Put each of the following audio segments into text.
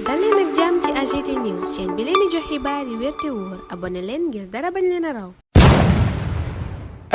dal leen ak jàmm ci AGT News chaîne bi leen di jox xibaar yi wér te wóor abonné leen ngir dara bañ leen a raw.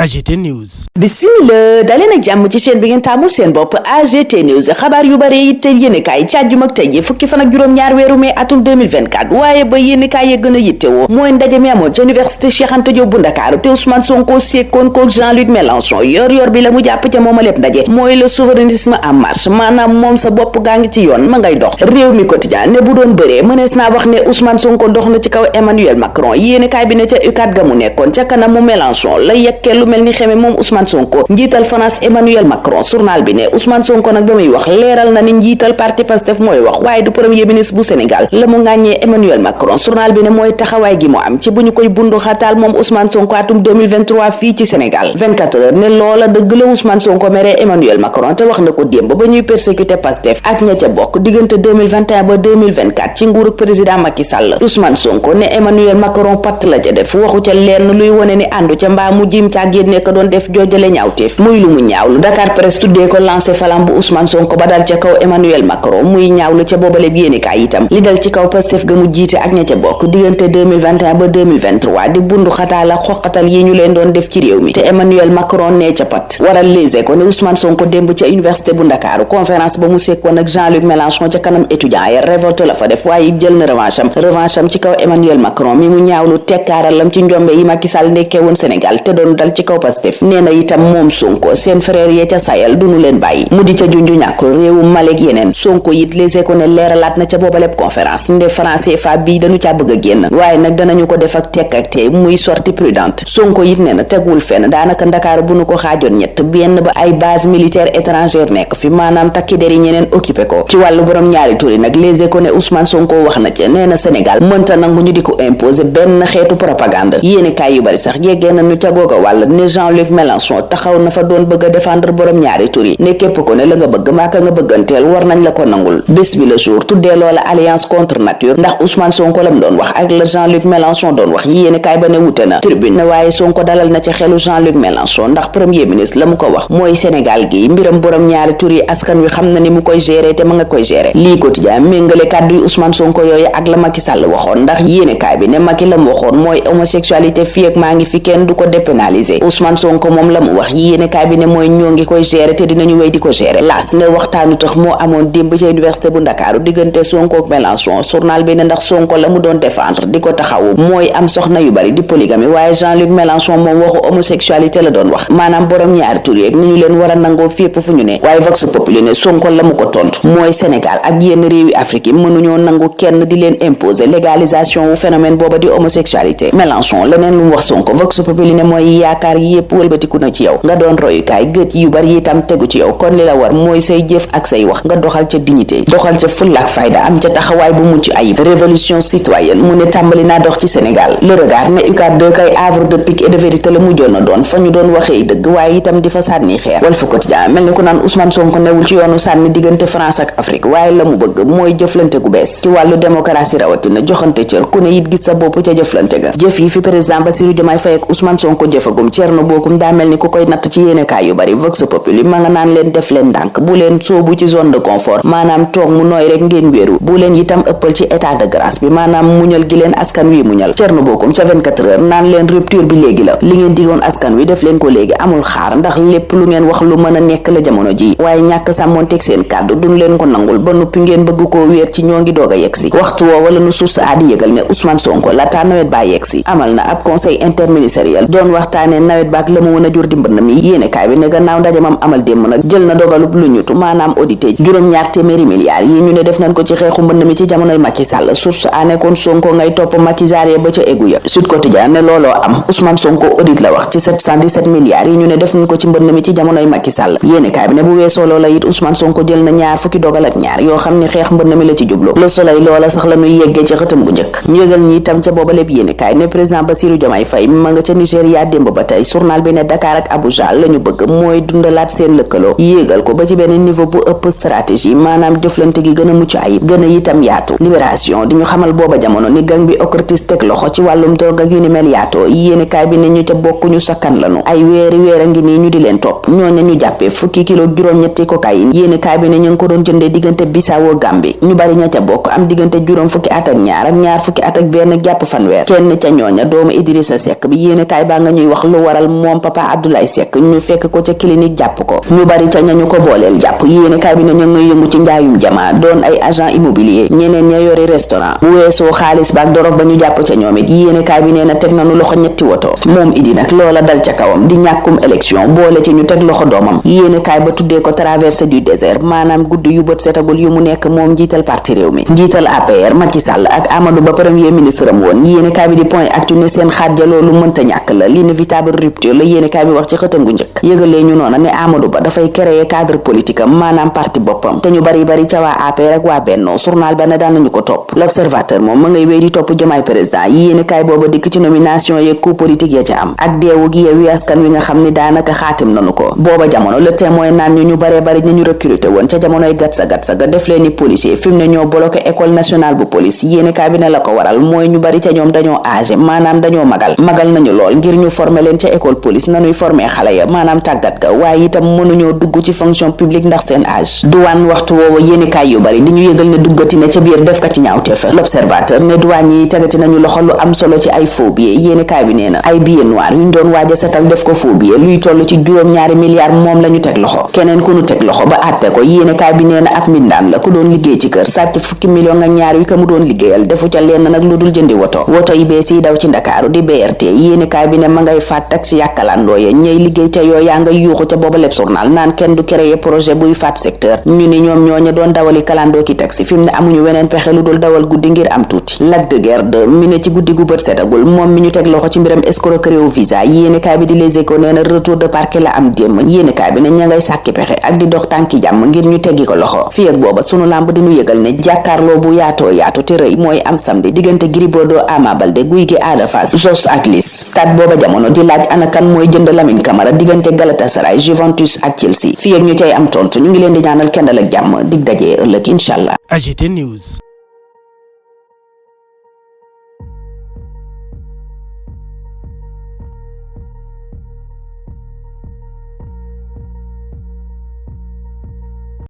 AGT News. Bismillah daleen ak jàmm ci chaîne bi ngeen taamul seen bopp AGT News xabaar yu bare yi te yéenekaay ci àjjuma ak tey ji fukki fan ak juróom-ñaar weeru mai atum 2024 waaye ba yéenekaay ya gën a yittewoo mooy ndaje mi amoon ci université Cheikh Anta Diop bu Ndakaaru te Ousmane Sonko sekkoon ko Jean-Luc Mélenchon yor bi la mu jàpp ca mooma lépp ndaje mooy le souverainisme en marche maanaam moom sa bopp gaa ngi ci yoon ma ngay dox réew mi quotidien ne bu doon bëree mënees naa wax ne Ousmane Sonko dox na ci kaw Emmanuel Macron yéenekaay bi ne ca UCAD ga mu nekkoon ca kanamu Mélenchon la yekkee lu mel ni xeme moom Ousmane Sonko njiital France Emmanuel Macron journal bi ne Ousmane Sonko nag ba muy wax leeral na ni njiital parti Pastef mooy wax waaye du premier ministre bu Sénégal la mu ngàññee Emmanuel Macron journal bi ne mooy taxawaay gi mu am ci bu ñu koy bundu xataal moom Ousmane Sonko atum 2023 fii ci Sénégal 24 heures ne loola dëgg la Ousmane Sonko mere Emmanuel Macron te wax na ko démb ba ñuy persécuter Pastef ak ña ca bokk diggante 2021 ba 2024 ci nguurug président Macky Sall Ousmane Sonko ne Emmanuel Macron patt la ca def waxu ca lenn luy wone ni àndu ca mbaa mu jim ca génne ko doon def joojale ñaawteef muy lu mu ñaawlu Dakar Presse tuddee ko lancé falam bu Ousmane Sonko ba dal ca kaw Emmanuel Macron muy ñaawlu ca boobale bi yéenekaay itam li dal ci kaw Pastef ga mu jiite ak ña ca bokk diggante 2021 ba 2023 di bundu xataal ak xoqatal yi ñu leen doon def ci réew mi te Emmanuel Macron nee ca pat waral léegi ko ne Ousmane Sonko démb ca université bu Ndakaaru conférence ba mu sekkoon ak Jean-Luc Mélenchon ca kanam étudiant ya révolte la fa def waaye it jël na revanche am ci kaw Emmanuel Macron mi mu ñaawlu tekkaaralam ci njombe yi Macky Sall nekkee woon Sénégal te doon dal ci kaw Pastef nee na itam moom Sonko seen frère ya ca Sahel duñu leen bàyyi mu di ca junju ñàkk réewu Mali ak yeneen Sonko it Les Échos ne leeralaat na ca boobaleb conférence nde français fa bii dañu caa bëgg a génn waaye nag danañu ko def ak tekk ak tey muy sortie prudente Sonko it nee na tegul fenn daanaka Ndakaaru bu nu ko xaajoon ñett benn ba ay base militaire étrangère nekk fi maanaam takki deri ñeneen occupé ko ci wàllu borom ñaari turi nag Les Échos ne Ousmane Sonko wax na ca nee na Sénégal mënta nangu ñu di ko imposer benn xeetu propagande yéene kaay yu bari sax jéggee nañu ca googa wàll ne Jean-Luc Mélenchon taxaw na fa doon bëgg a défendre borom ñaari tur yi ne képp ko ne la nga bëgg maaka nga bëgganteel war nañ la ko nangul bés bi le jour tuddee loola alliance contre nature ndax Ousmane Sonko lam doon wax ak la Jean-Luc Mélenchon doon wax yéene kaay ba ne wute na tribune ne waaye Sonko dalal na ci xelu Jean-Luc Mélenchon ndax premier ministre la mu ko wax mooy Sénégal gi mbiram borom ñaari tur yi askan wi xam na ni mu koy gérer te ma nga koy gérer lii quotidien méngale kàddu yi Ousmane Sonko yooyu ak la Macky Sall waxoon ndax yéene kaay bi ne Macky la mu waxoon mooy homosexualité fii ak maa ngi fi kenn du ko dépénaliser Ousmane Sonko moom la mu wax yéene kaay bi ne mooy ñoo ngi koy gérer te dinañu wéy di ko gérer laas ne waxtaanu tax moo amoon démb ci université bu Ndakaaru diggante Sonko ak Mélenchon journal bi ne ndax Sonko la mu doon défendre di ko taxawu mooy am soxna yu bari di polygamie waaye Jean-Luc Mélenchon moom waxu homosexualité la doon wax maanaam borom ñaari tur yeeg ni ñu leen war a nangoo fépp fu ñu ne waaye Vox Populi ne Sonko la mu ko tontu mooy Sénégal ak yenn réewi Afrique yi mënuñoo nangu kenn di leen imposer légalisation wu phénomène booba di homosexualité Mélenchon leneen lu mu wax Sonko Vox Populi ne mooy yaakaar yépp wëlbatiku na ci yow nga doon royukaay gët yu bari itam tegu ci yow kon li la war mooy say jëf ak say wax nga doxal ca dignité doxal ca fulla ak fayda am ca taxawaay bu mucc ayib révolution citoyenne mu ne tàmbali naa dox ci Sénégal le regard ne UCAD 2 kay havre de pique et de vérité la mujjoon na doon fa ñu doon waxee dëgg waaye itam di fa sànni xeer Walf Quotidien mel ni ku naan Ousmane Sonko newul ci yoonu sànni diggante France ak Afrique waaye la mu bëgg mooy jëflante gu bees ci wàllu démocratie rawatina joxante cër ku ne it gis sa bopp ca jëflante ga jëf yi fi président Bassirou Diomaye Faye ak Ousmane Sonko jëfagum Thierno Bocoum daa mel ni ku koy natt ci yéenekaay yu bari Vox Populi ma nga naan leen def leen ndànk bu leen soobu ci zone de confort maanaam toog mu nooy rek ngeen wéeru bu leen itam ëppal ci état de grâce bi maanaam muñal gi leen askan wi muñal Thierno Bocoum ca 24 heures naan leen rupture bi léegi la li ngeen digoon askan wi def leen ko léegi amul xaar ndax lépp lu ngeen wax lu mën a nekk la jamono ji waaye ñàkk sàmmoonteeg seen kàddu duñ leen ko nangul ba noppi ngeen bëgg koo wéer ci ñoo ngi doog a yegsi waxtu woo wala nu source aadi yëgal ne Ousmane Sonko laata nawet baa yegsi amal na ab conseil interministériel doon waxtaane nawet baak la mu mën a jur di mbënd mi yéenekaay bi ne gannaaw ndajamam amal démb nag jël na dogalub lu ñutu maanaam audité juróom-ñaar téeméeri milliards yi ñu ne def nañ ko ci xeexu mbënd mi ci jamonoy Macky Sall source a nekkoon Sonko ngay topp Macky Sall ba ca eggu ya Sud Quotidien ne looloo am Ousmane Sonko audit la wax ci 717 milliards yi ñu ne def nañ ko ci mbënd mi ci jamonoy Macky Sall yéenekaay bi ne bu weesoo loola it Ousmane Sonko jël na ñaar fukki dogal ak ñaar yoo xam ne xeex mbënd mi la ci jublu Le Soleil loola sax la ñuy yeggee ci xëtam gu njëkk ñu yëgal ñi itam ca booba lépp yéenekaay ne président Bassirou Diomaye Faye ma nga ca Nigéria démb ba tey Faye journal bi ne Dakar ak Abuja la ñu bëgg mooy dundalaat seen lëkkaloo yéegal ko ba ci benn niveau bu ëpp stratégie maanaam jëflante gi gën a mucc ayib gën a itam yaatu. Libération di ñu xamal booba jamono ni gang bi OCRTIS teg loxo ci wàllum drogue ak yu ni mel yaatoo yéenekaay bi ne ñu ca bokk ñu sakkan lanu ay weer a ngi nii ñu di leen topp ñooña ñu jàppee fukki kilo juróom-ñetti cocaïne yéenekaay bi ne ñu ngi ko doon jëndee diggante Bissau Gambie ñu bari ña ca bokk am diggante juróom fukki at ak ñaar fukki at ak benn jàpp fanweer kenn ca ñooña doomu Idrissa Seck bi yéenekaay baa nga ñuy wax lu waral moom Papa Abdoulaye Seck ñu fekk ko ca clinique jàpp ko ñu bari ca ñañu ko booleel jàpp yéenekaay bi ne ñu ngay yëngu ci njaayum jamaa doon ay agent immobilier ñeneen ña yori restaurant bu weesoo xaalis baak dorog ba ñu jàpp ca ñoom it yéenekaay bi nee na teg nañu loxo ñetti woto moom Idi nag loola dal ca kawam di ñàkkum élection boole ci ñu teg loxo doomam yéenekaay ba tuddee ko traversée du désert maanaam guddi yu bët setagul yu mu nekk moom njiital parti réew mi njiital APR Macky Sall ak Amadou Ba premier ministre am woon yéenekaay bi di point actu ne seen xaajja loolu mënta ñàkk la l'inévitable rupture la yéenekaay bi wax ci xëtam gu njëkk yëgalee ñu noona ne Amadou Ba dafay créer cadre politique am maanaam parti boppam te ñu bari ca waa APR ak waa Benno journal ba ne daan nañu ko topp l'observateur moom ma ngay wéy di topp Diomaye président yéenekaay booba dikk ci nomination yeeg coup politique ya ca am ak deewu gi Yewwi Askan Wi nga xam ni daanaka xaatim nanu ko booba jamono le témoin naan ñu baree bari ñu recruté woon ca jamonoy gatsa ga def leen ni policier fi mu ne ñoo bloqué école nationale bu police yéenekaay bi ne la ko waral mooy ñu bari ca ñoom dañoo âgé maanaam dañoo magal nañu lool ngir ñu former leen ca école police nanuy former xale ya maanaam tàggat ga waaye itam mënuñoo dugg ci fonction publique ndax seen âge douane waxtu woowa yéenekaay yu bari di ñu yëgal ne duggati na ca biir def ka ci ñaawteef l'observateur ne douane yi tegati nañu loxo lu am solo ci ay faux billets yéenekaay bi nee na ay billets noirs yuñ doon waaj a setal def ko faux billet luy toll ci juróom-ñaari milliards moom la ñu teg loxo keneen ku nu teg loxo ba àtte ko yéenekaay bi nee na ab mbindaan la ku doon liggéey ci kër sàcc fukki million ak ñaar wi ka mu doon liggéeyal defu ca lenn nag lu dul jëndi woto yi bees yi daw ci Ndakaaru di BRT yéenekaay bi ne ma ngay faat taxi yàkkalandoo ya ñey liggéey ca yoo yaa ngay yuuxu ca booba lépp journal naan kenn du créer projet buy faat secteur ñu ni ñoom ñooña doon dawali kalandoo ki taxi fi mu ne amuñu weneen pexe lu dul dawal guddi ngir am tuuti Lac de Guiers 2 mi ne ci guddi gu bët setagul moom mi ñu teg loxo ci mbiram escroquerie au visa yéenekaay bi di Les Échos nee na retour de parquet la am démb yéenekaay bi ne ña ngay sàkki pexe ak di dox tànki jàmm ngir ñu teggi ko loxo fii ak booba sunu lamb di ñu yëgal ne jàkkaarloo bu yaatoo yaatu te rëy mooy am samedi diggante Gris Bordeaux Ama Baldé Gouye Gui Ada Fass Zoss ak Liss stade booba jamono di laaj ana kan mooy jënd Lamine Camara diggante Galatasaray Juventus ak Chelsea fii ak ñu cay am tontu ñu ngi leen di ñaanal kendal ak jàmm dig dajee ëllëg incha allah. AGT News.